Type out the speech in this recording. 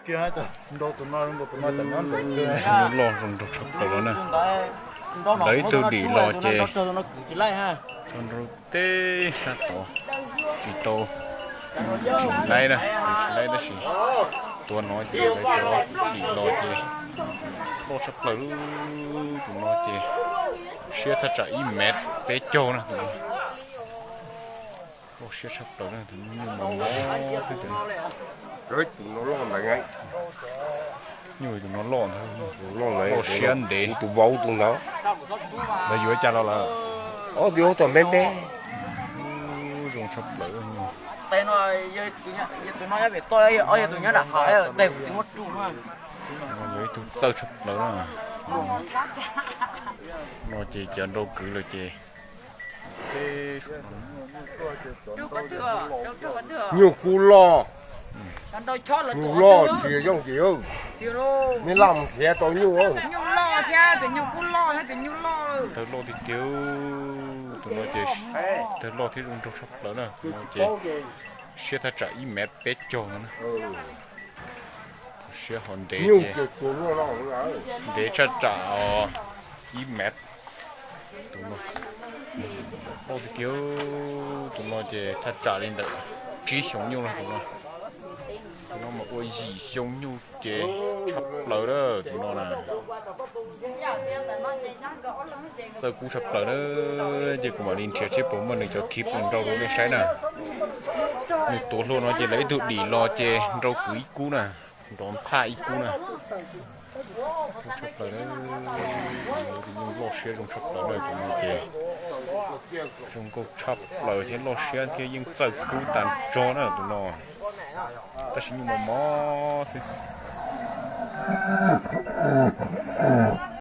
Nyuj loj zoo nraug tshaj plaws los na. Lawv ib tug dim los ces tso nrau teb sab tod, tsis tau, tsis laib na, tsis laib tab sis tua no ces lawv cov dim los ces loj tshaj plaws. Tus no ces siab thaj tsam ib mev peb caug na. Loj siab tshaj plaws na, tus nyuj mos mos xwb tus. Nyuj tus no loj ntag, loj siab ntev. Tus vauv tus ntawd, lawv yuav cas los lawm? Ob tug tom npe npe. Zoo tshaj plaws. Tus no yog tus nyob nram hav, tus nyob nram hav tes kuv tsis muaj tsuj. Yuav ib tug txawj tshaj plaws na. No ces cov nrau kwv lawm ces nyuj kub loj, nyuj loj tsis yooj yim, neb laj mus nrhiav tau nyuj. Tawg loj tiag tiag, tus no ces tawg loj thiab zoo nraug tshaj plaws na, tus no ces siab thaj tsam ib mev peb caug no na. Siab ho ntev, ntev thaj tsam ib mev. Tus no loj tiag tiag, tus no ces thaj tsam li ntawm tsib xyoo nyuj no tus no. Tus no mas ua yim xyoo nyuj ces tshaj plaws lawm tus no na. Txawj kub tshaj plaws na, ces kuv mam li nrhiav seb puas muaj nws cov khiv puas nrau rau nej saib na. Nws tuav hlua no ces lawv ib tug dim los ces nrau kwv ib kub na, nrov nphaj ib kub na. Tshaj plaws, tus nyuj loj siab zoo tshaj plaws na, tus no ces zoo nkauj tshaj plaws thiab loj siab thiab yeej txawj kub tag nrho na tus no. Tab sis nyuj mos mos xwb.